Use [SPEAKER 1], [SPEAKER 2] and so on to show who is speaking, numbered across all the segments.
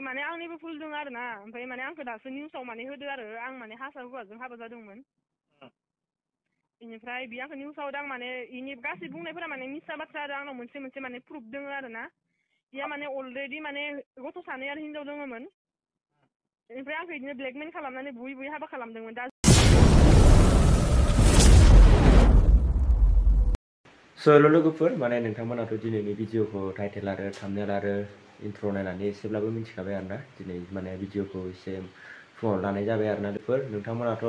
[SPEAKER 1] माने आंनिबो भुल दं आरो ना ओमफ्राय माने आंखौ दासो निउसाव माने होदो आरो आं माने हारसा हौवाजों हाबा जादोंमोन बेनिफ्राय बे आंखौ निउसाव दां माने इनि गासै बुंनायफोरा माने मिसा बाथ्रा आरो आंनाव मोनसे मोनसे माने प्रुफ दङ आरो ना इया माने अलरेडि माने गथ' सानै आरो हिनजाव दङमोन बेनिफ्राय आंखौ बिदिनो ब्लेकमेल खालामनानै बुयै बुयै हाबा खालामदोंमोन दा
[SPEAKER 2] हेल' लोगोफोर माने नोंथांमोनाथ' दिनैनि भिडिअखौ टाइटेल आरो थाम्बनेल आरो इन्ट्र' नायनानै एसेब्लाबो मिथिखाबाय आरोना दिनै माने भिडिअखौ एसे फुङाव लानाय जाबाय आरोना लोगोफोर नोंथांमोनाथ'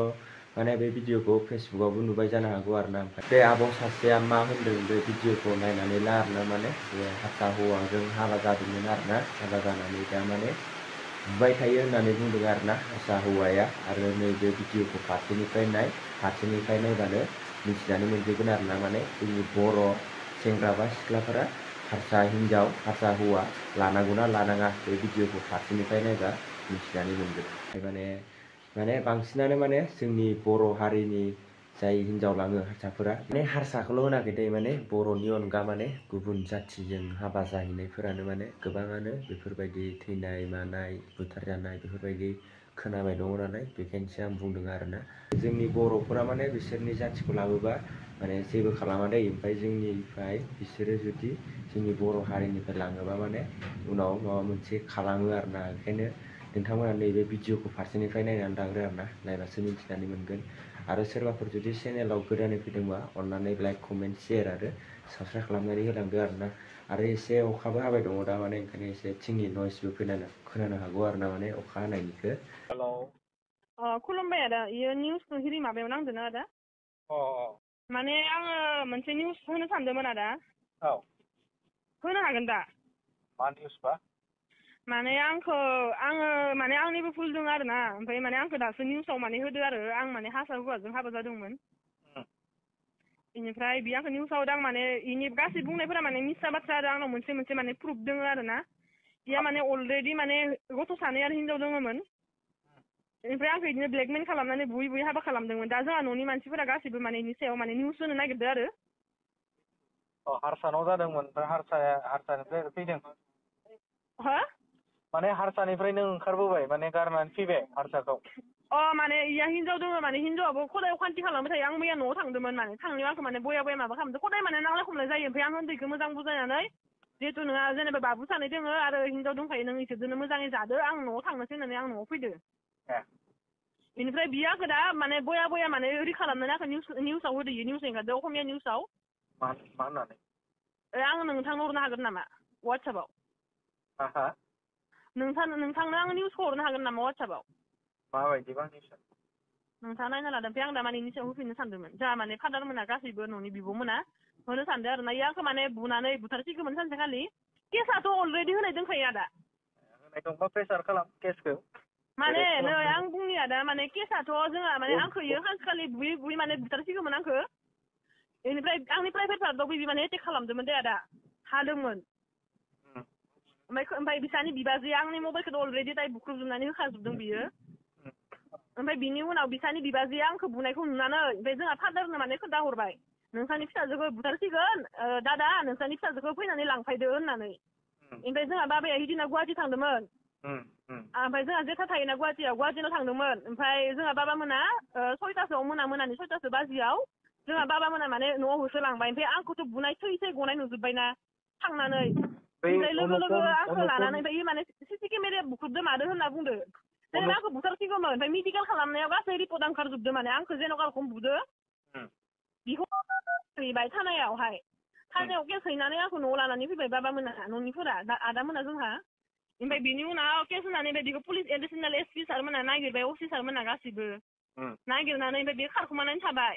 [SPEAKER 2] माने बे भिडिअखौ फेसबुकआवबो नुबाय जानो हागौ आरोना ओमफ्राय बे आब' सासेया मा होनदों बे भिडिअखौ नायनानै ला आरोना माने बे हारसा हौवाजों हाबा जादोंमोन आरोना हाबा जानानै दा माने बुबाय थायो होननानै बुंदों आरोना हारसा हौवाया आरो नैबे भिडिअखौ फारसेनिफ्राय नायबानो मिथिनानै मोनजोबगोन आरोना माने जोंनि बर' सेंग्रा बा सिख्लाफोरा हारसा हिन्जाव हारसा हौवा लानांगौना लानाङा बे भिडिअखौ फारसेनिफ्राय नायबा मिथिनानै मोनगोन माने बांसिनानो माने जोंनि बर' हारिनि जाय हिन्जाव लाङो हारसाफोरा माने हारसाखौल' होनाखै दै माने बर'नि अनगा माने गुबुन जाथिजों हाबा जाहैनायफोरानो माने गोबाङानो बेफोरबायदि थैनाय मानाय बुथारजानाय बेफोरबायदि खोनाबाय दङ नालाय बेखायनोसो आं बुंदों आरोना जोंनि बर'फोरा माने बिसोरनि जाथिखौ लाबोबा माने जेबो खालामा दै ओमफ्राय जोंनिफ्राय बिसोरो जुदि जोंनि बर' हारिनिफ्राय लाङोबा माने उनाव माबा मोनसे खालामो आरोना ओंखायनो नोंथांमोना नैबे भिडिअखौ फारसेनिफ्राय नायनानै लाग्रो आरोना नायबासो मिथिनानै मोनगोन आरो सोरबाफोर जुदि चेनेलाव गोदानै फैदोंबा अन्नानै लाइक कमेन्ट शेयार आरो साबस्क्राइब खालामनानै होलांदो आरोना आरो एसे अखाबो हाबाय दङ दा माने ओंखायनो एसे थिंनि नयसबो खोनानो हागौ आरोना माने अखा हानायनिखौ
[SPEAKER 1] हेल' खुलुमबाय आदा इयो निउसखौ हिरि माबायाव नांदोंना आदा माने आङो मोनसे निउस होनो सानदोंमोन आदा
[SPEAKER 3] औ
[SPEAKER 1] होनो हागोन दा
[SPEAKER 3] मा निउस बा
[SPEAKER 1] माने आङो माने आंनिबो भुल दं आरो ना ओमफ्राय माने आंखौ दासो निउसाव माने होदो आरो आं माने हारसा हौवाजों हाबा जादोंमोन बेनिफ्राय बे आंखौ निउसाव दां माने इनि गासै बुंनायफोरा माने मिसा बाथ्रा आरो आंनाव मोनसे मोनसे माने प्रुफ दङ आरो ना इया माने अलरेडि माने गथ' सानै आरो हिनजाव दङमोन बेनिफ्राय आंखौ बिदिनो ब्लेकमेल खालामनानै बुयै बुयै हाबा खालामदोंमोन दा जोंहा न'नि मानसिफोरा गासैबो माने इनि सायाव माने निउस होनो नागिरदों आरो
[SPEAKER 3] हारसानाव जादोंमोन ओमफ्राय हारसानिफ्राय फैदों
[SPEAKER 1] हो
[SPEAKER 3] माने हारसानिफ्रायनो ओंखारबोबाय माने गारनानै फैबाय हारसाखौ
[SPEAKER 1] माने इया हिनजाव दङ माने हिनजावाबो खदाय अखान्थि खालामबाय थायो आं मैया न'आव थांदोंमोन माने थांनायाव आंखौ माने बया माबा खालामदों खदाय माने नांलाय खमलाय जायो ओमफ्राय आं उन्दैखौ मोजां बुजायनानै जिहेतु नोंहा जेनेबा बाबु सानै दोङो आरो हिनजाव दंखायो नों इसोरजोंनो मोजाङै जादो आं न'आव थांनोसै होननानै आं न'आव फैदो बेनिफ्राय बियो आंखौ दा माने बया माने ओरै खालामनानै आंखौ निउसाव होदो इयो निउस ओंखारदों असमिया निउसाव
[SPEAKER 3] मा होननानै
[SPEAKER 1] आं नोंथांनो हरनो हागोन नामा वाट्सएपाव नोंथांनो आं निउसखौ हरनो हागोन नामा वाट्सएपाव
[SPEAKER 3] माबायदिबा निउसआ
[SPEAKER 1] नोंथाङा नायना लादों ओमफ्राय आं दा माने इनि सायाव होफिननो सानदोंमोन जोंहा माने फादार मोना गासैबो न'नि बिब'मोना होनो सानदों आरो ना इयो आंखौ माने बुनानै बुथारसिगौमोन सानसेखालि केसआथ' अलरेडि होनाय दंखायो आदा
[SPEAKER 3] होनाय दंबा प्रेसार खालाम केसखौ
[SPEAKER 1] माने नै आं बुंनि आदा माने केसआथ' जोंहा माने आंखौ इयो सानसेखालि बुयै माने बुथारसिगौमोन आंखौ बेनिफ्राय आंनि प्राइभेट पार्टआव बिदि माने एटेक खालामदोंमोन दे आदा हादोंमोन ओमफ्राय बिसानि बिबाजैया आंनि मबाइलखौ अलरेडि दाय बुख्रुबजोबनानै होखाजोबदों बियो ओमफ्राय बिनि उनाव बिसानि बिबाजैया आंखौ बुनायखौ नुनानै ओमफ्राय जोंहा फादारनो माने खोन्थाहरबाय नोंसानि फिसाजोखौ बुथारसिगोन दादा नोंसानि फिसाजोखौ फैनानै लांफैदो होननानै ओमफ्राय जोंहा बाबाया हिदिना गुवाहाटि थांदोंमोन ओमफ्राय जोंहा जेथा थायोना गुवाहाटियाव थांदोंमोन ओमफ्राय जोंहा बाबा मोना 6थासोआव मोनानि 6थासो बाजियाव जोंहा बाबा मोना माने न'आव होसोलांबाय ओमफ्राय आंखौथ' बुनाय थै गनाय नुजोब्बायना थांनानै ओमफ्राय लोगो आंखौ लानानै ओमफ्राय माने सिसि केमेराया बुख्रुबदो मादो होनना बुंदो जेनेबा आंखौ बुथारसिगौमोन ओमफ्राय मेडिकेल खालामनायाव गासै रिपर्ट ओंखारजोबदो माने आंखौ जेन'का रखम बुदो बिखौ हैबाय थानायावहाय थानायाव केस हैनानै आंखौ न'आव लानानै फैबाय बाबा मोना न'निफोरा आदा मोना जोंहा ओमफ्राय बिनि उनाव केस होनानै ओमफ्राय बेखौ पुलिस एडिसनेल एसपि सारमोना नागिरबाय असि सारमोना गासिबो नागिरनानै ओमफ्राय बे खारखुमानानै थाबाय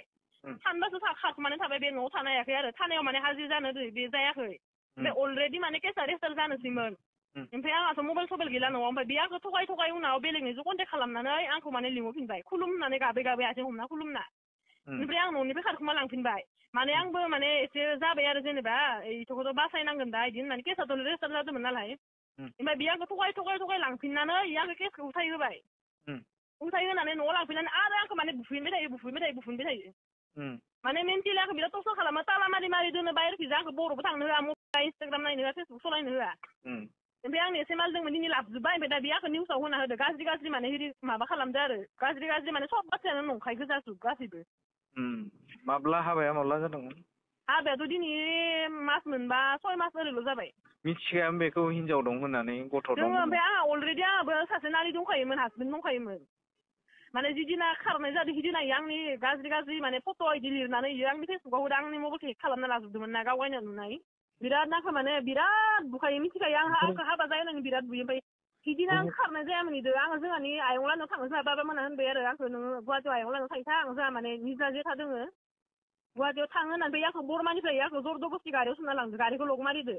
[SPEAKER 1] सानबासो खारखुमानानै थाबाय बे न'आव थानो हायाखै आरो थानायाव माने हाजिर जानो बे जायाखै ओमफ्राय अलरेडि माने केसआ रेजिस्टार जानोसैमोन ओमफ्राय आंहाथ' मबाइल गैला न'आव ओमफ्राय बे आंखौ थगाय उनाव बेलेगनिजों कन्टेक्ट खालामनानै आंखौ माने लिंहरफिनबाय खुलुम होननानै गाबै आथिं हमना खुलुमना ओमफ्राय आं न'निफ्राय खारखुमा लांफिनबाय माने आंबो माने एसे जाबाय आरो जेनेबा इथ'खौथ' बासायनांगोन दा बिदि होननानै केसआथ' रेजिस्टार जादोंमोन नालाय ओमफ्राय बे आंखौ थगाय लांफिननानै आंखौ केसखौ उथाय होबाय उथाय होनानै न'आव लांफिननानै आरो आंखौ माने बुफिनबाय थायो माने मेन्टेलि आंखौ बिराद टर्चार खालामो ताला मारि दोनो बाहेरखिजा आंखौ बर'बो थांनो होआ मबाइल इन्सटाग्राम नायनो होआ फेसबुक सलायनो होआ ओमफ्राय आं एसे माल दंमोन दिनै लाबोजोब्बाय ओमफ्राय दा बे आंखौ निउसाव होना होदो गाज्रि माने माबा खालामदो आरो गाज्रि माने सब बाथ्रायानो नंखाय गोजाजोब गासैबो
[SPEAKER 3] माब्ला हाबाया माब्ला जादोंमोन
[SPEAKER 1] हाबायाथ' दिनै मास मोनबा 6 मास ओरैल' जाबाय
[SPEAKER 3] मिथिखाया बेखौ हिनजाव दं होननानै गथ' दं
[SPEAKER 1] दोङो ओमफ्राय आंहा अलरेडि आंहाबो सासे नारि दंखायोमोन हासबेन्ड दंखायोमोन माने जिदिना खारनाय जादों हिदिना आंनि गाज्रि माने फट' इदि लिरनानै इयो आंनि फेसबुकाव होदो आंनि मबाइलखौ हेक खालामना लाजोबदोंमोन ना गावगायनो नुनाय बिराद नाखौ माने बिराद बुखायो मिथिखायो आंखौ हाबा जायो होननानै बिराद बुयो ओमफ्राय हिदिना आं खारनाय जायामोन इदो आङो जोंहानि आयं लानाव थाङो जोंहा बाबा मोना होनबाय आरो आंखौ नोङो गुवाहाटियाव आयं लानाव थायो थां जोंहा माने निजा जेथा दोङो गुवाहाटियाव थाङो होननानै आंखौ बरमानिफ्राय आंखौ जरदबस्ति गारियाव सोना लांदो गारिखौ लक मारिदो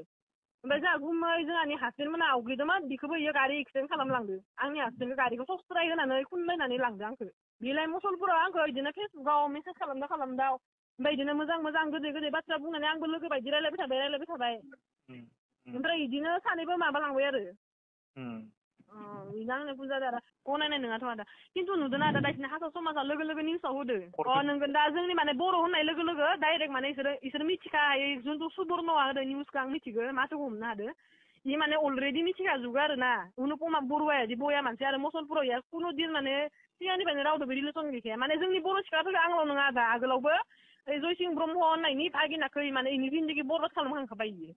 [SPEAKER 1] ओमफ्राय जोंहा गुमै जोंहानि हासबेन्ड मोना आवग्रिदोंमोन बिखौबो इयो गारि एक्सिडेन्ट खालामलांदो आंनि हासबेन्डखौ गारिखौ सस्त्राय होनानै खुनलायनानै लांदो आंखौ बेलाय मसलपुराव आंखौ बिदिनो फेसबुकाव मेसेज खालामदा ओमफ्राय बिदिनो मोजां गोदै बाथ्रा बुंनानै आंबो लोगो बायदि रायलायबाय थाबाय ओमफ्राय बिदिनो सानैबो माबा लांबाय आरो बिनो आंनो भुल जादों आरो गनायनाय नङाथ' आदा खिन्थु नुदों आदा दाइसिनि हारसा समाजा लोगो निउसाव होदो नोंगोन दा जोंनि माने बर' होननाय लोगो डाइरेक्ट माने इसोर मिथिखायो जुनथु सुबर्नआ होदो निउसखौ आं मिथिगो माथोखौ हमनो हादो इ माने अलरेडि मिथिखाजोबो आरो ना अनुपमा बरुवाया बिदि बया मानसि आरो मसलपुराव इया कुनु दिन माने सिगांनिफ्रायनो रावदोबो रिलेसन गैखाया माने जोंनि बर' सिख्लाफोरखौ आंल' नङा आदा आगोलावबो जयसिं ब्रह्म होननायनि भागिनाखै माने इनि जिन्दगि बरबाद खालामखांखाबाय इयो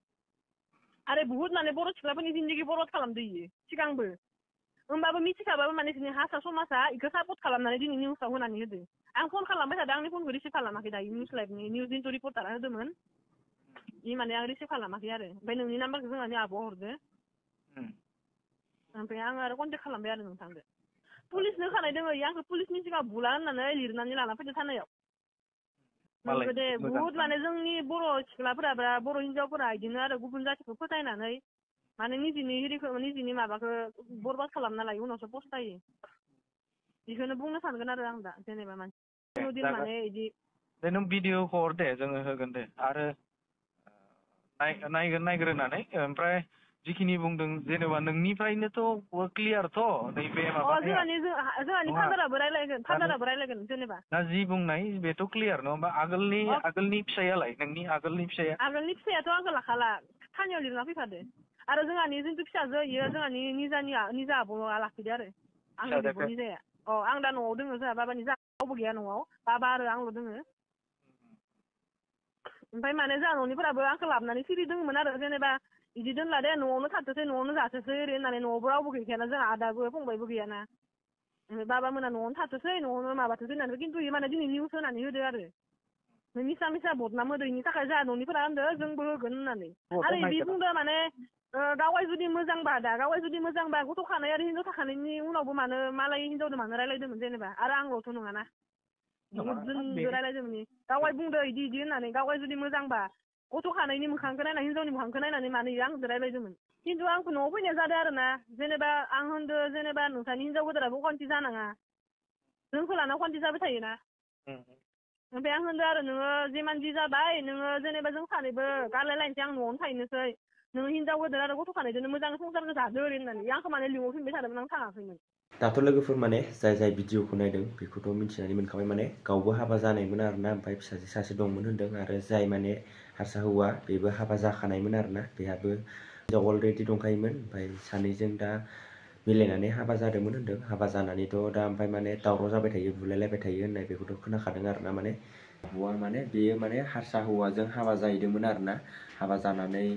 [SPEAKER 1] आरो बुहुत माने बर' सिख्लाफोरनि जिन्दगि बरबाद खालामदो इयो सिगांबो होमबाबो मिथिखाबाबो माने जोंनि हारसा समाजा इखौ सापर्ट खालामनानै दिनै निउसाव होनानै होदो आं फन खालामबाय थादों आंनि फनखौ रिसिभ खालामाखै दायो निउस लाइभनि निउस इन्टु रिपर्टारा होदोंमोन इ माने आं रिसिभ खालामाखै आरो ओमफ्राय नोंनि नाम्बारखौ जोंहानि आब'आ हरदो ओमफ्राय आं आरो कन्टेक्ट खालामबाय आरो नोंथांजों पुलिसनो खानाय दोङो इयो आंखौ पुलिसनि सिगाङाव बुला होननानै लिरनानै लाना फैदो थानायाव नंगौ दे बुहुत माने जोंनि बर' सिख्लाफोरा बर' हिनजावफोरा बिदिनो आरो गुबुन जातिखौ फोथायनानै माने निजिनि माबाखौ बरबाद खालामना लायो उनावसो पस्तायो बेखौनो बुंनो सानगोन आरो आं दा जेनेबा मानसि दिन माने बिदि
[SPEAKER 3] नों भिडिअ हर दे जोङो होगोन दे आरो नायग्रोनानै ओमफ्राय जिखिनि बुंदों जेनेबा नोंनिफ्रायनोथ' क्लियारथ' नैबे
[SPEAKER 1] जोंहानि फादाराबो रायलायगोन जेनेबा
[SPEAKER 3] दा जि बुंनाय बेथ' क्लियार नङा होमबा आगोलनि फिसायालाय नोंनि आगोलनि
[SPEAKER 1] फिसायाथ' आंखौ लाखाला थानायाव लिरना फैखादो आरो जोंहानि जिथु फिसाजो इयो जोंहानि निजा आब'आ लाखिदो आरो आंनि बिब'नि जाया आं दा न'आव दोङो जोंहा बाबानि रावबो गैया न'आव बाबा आरो आंल' दोङो ओमफ्राय माने जोंहा न'निफोराबो आंखौ लाबोनानै सिरि दङमोन आरो जेनेबा बिदि दोनला दे न'आवनो थाथोसै न'आवनो जाथोसै ओरै होननानै न'आवबो रावबो गैखायाना जोंहा आदाबो फंबायबो गैयाना ओमफ्राय बाबा मोना न'आवनो थाथोसै न'आवनो माबाथोसै होननानै खिन्थु इयो माने दिनै निउस होनानै होदो आरो मिसा बदनाम होदो इनि थाखाय जोंहा न'निफोरा होनदो जोंबो होगोन होननानै आरो इदि बुंदो माने गावाय जुदि मोजांबा गथ' खानाय आरो हिनजाव थाखानायनि उनावबो मानो मालाय हिनजावदो मानो रायलायदोंमोन जेनेबा आरो आंल'थ' नङाना बुहुत जोंबो रायलायदोंमोन गावाय बुंदो इदि होननानै गावाय जुदि मोजांबा गथ' खानायनि मोखांखौ नायनानै हिनजावनि मोखांखौ नायनानै मानो इयो आंजों रायलायदोंमोन खिन्थु आंखौ न'आव फैनाय जादों आरो ना जेनेबा आं होनदो जेनेबा नोंसानि हिनजाव गोदाराबो अखान्थि जानाङा जोंखौ लाना अखान्थि जाबाय थायोना ओमफ्राय आं होनदो आरो नोङो जिमान जि जाबाय नोङो जेनेबा जों सानैबो गारलायलायनोसै आं न'आवनो थाहैनोसै नोङो हिनजाव गोदार आरो गथ' खानायजोंनो मोजां संसारखौ जादो ओरै होननानै आंखौ माने लिंहरफिनबाय थादोंमोन आं थाङाखैमोन
[SPEAKER 2] दाथ' लोगोफोर माने जाय भिडिअखौ नायदों बेखौथ' मिथिनानै मोनखाबाय माने गावबो हाबा जानायमोन आरोना ओमफ्राय फिसाजो सासे दंमोन होनदों आरो जाय माने हारसा हौवा बेबो हाबा जाखानायमोन आरोना बेहाबो हिनजाव अलरेडि दंखायोमोन ओमफ्राय सानैजों दा मिलायनानै हाबा जादोंमोन होनदों हाबा जानानैथ' दा ओमफ्राय माने दावराव जाबाय थायो बुलायलायबाय थायो होननाय बेखौथ' खोनाखादों आरोना माने हौवा माने बेयो माने हारसा हौवाजों हाबा जाहैदोंमोन आरोना हाबा जानानै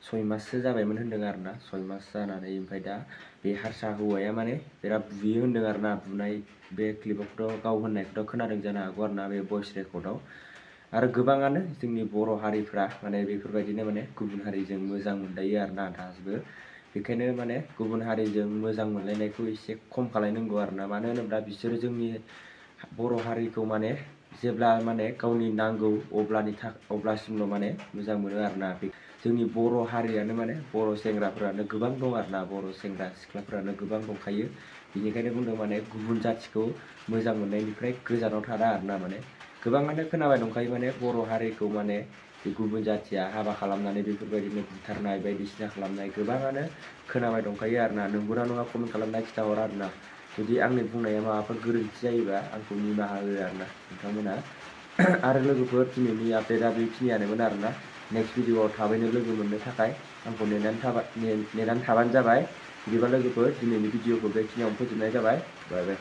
[SPEAKER 2] 6 माससो जाबायमोन होनदों आरोना 6 मास जानानै ओमफ्राय दा बे हारसा हौवाया माने बिराद बुयो होनदों आरोना बुनाय बे क्लिपआवथ' गाव होननायखौथ' खोनादों जानो हागौ आरोना बे भइस रेकर्डआव आरो गोबाङानो जोंनि बर' हारिफ्रा माने बेफोरबायदिनो माने गुबुन हारिजों मोजां मोनलायो आरोना दासिमबो बेखायनो माने गुबुन हारिजों मोजां मोनलायनायखौ एसे खम खालायनांगौ आरोना मानो होनोब्ला बिसोरो जोंनि बर' हारिखौ माने जेब्ला माने गावनि नांगौ अब्लासिमल' माने मोजां मोनो आरोना जोंनि बर' हारियानो माने बर' सेंग्राफोरानो गोबां दं आरोना बर' सेंग्रा सिख्लाफोरानो गोबां दंखायो बिनिखायनो बुंदों माने गुबुन जाथिखौ मोजां मोननायनिफ्राय गोजानाव थाना आरोना माने गोबाङानो खोनाबाय दंखायो माने बर' हारिखौ माने गुबुन जाथिया हाबा खालामनानै बेफोरबायदिनो बुथारनाय बायदिसिना खालामनाय गोबाङानो खोनाबाय दंखायो आरोना नंगौना नङा कमेन्ट खालामनाय खिथाहर आरोना जुदि आंनि बुंनाया माबाफोर गोरोन्थि जायोबा आंखौ निमाहा हो आरोना नोंथांमोना आरो लोगोफोर दिनैनि आपडेटआ बेखिनियानोमोन आरोना नेक्स्ट भिडिअआव थाबैनो लोगो मोननो थाखाय आंखौ नेनानै थाबानो जाबाय बिदिबा लोगोफोर दिनैनि भिडिअखौ बेखिनियावनो फोजोबनाय जाबाय बाय बाय